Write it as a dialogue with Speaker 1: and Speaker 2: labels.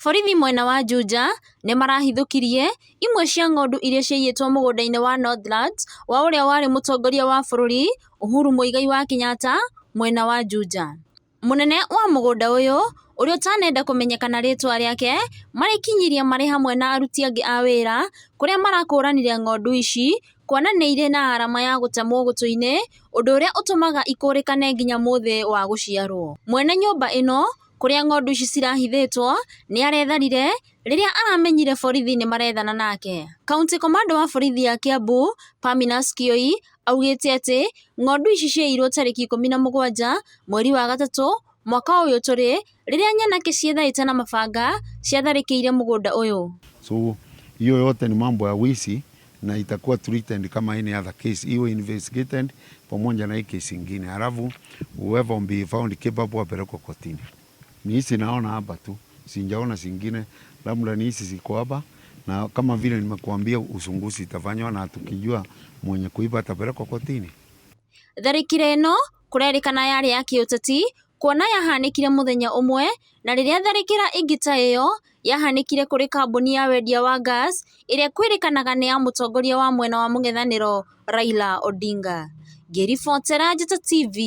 Speaker 1: Borithi mwena wa Juja nĩmarahithũkirie imwe cia ng'ondu iria ciaiyĩtwo mũgũnda-inĩ wa Northlands wa ũrĩa warĩ mũtongoria wa bũrũri Uhuru Muigai wa Kenyatta mwena wa Juja. Mũnene wa mũgũnda ũyũ ũrĩa ũtanenda kũmenyekana rĩtwa rĩake marĩkinyirie marĩ hamwe na aruti angĩ a wĩra kũrĩa marakũranire ng'ondu ici kuona nĩ irĩ na arama ya gũtemwo gũtũ-inĩ ũndũ ũrĩa ũtũmaga ikũrĩkane nginya mũthĩ wa gũciarwo. Mwene nyũmba ĩno kũrĩa ng'ondu ici cirahithĩtwo nĩ aretharire rĩrĩa aramenyire borithi nĩ marethana nake. County Commander wa borithi ya Kiambu Parmenas Kioi augĩte atĩ ng'ondu ici ciaiyirwo tarĩki 17 mweri wa gatatũ mwaka ũyũ tũrĩ rĩrĩa nyanake ciethaĩte na mabanga ciatharĩkĩire mũgũnda ũyũ.
Speaker 2: So hiyo yote ni mambo ya wizi na itakuwa treated kama any other case, iwe investigated pamoja na hii kesi ingine, halafu whoever will be found capable apelekwe kotini. Ni hizi naona hapa tu, sijaona zingine, labda ni hizi ziko hapa, na kama vile nimekuambia uchunguzi itafanywa na tukijua mwenye kuiba atapelekwa kotini.
Speaker 1: Tharĩkĩra ĩno kũrerĩkana yarĩ ya kĩũteti kuona yahanĩkire mũthenya ũmwe na rĩrĩa tharĩkĩra ĩngĩ ta ĩyo yahanĩkire kũrĩ kambuni ya wendia wa gas ĩrĩa kwĩrĩkanaga nĩ ya mũtongoria wa mwena wa mũng'ethanĩro Raila Odinga. Ngĩribotera Njata TV.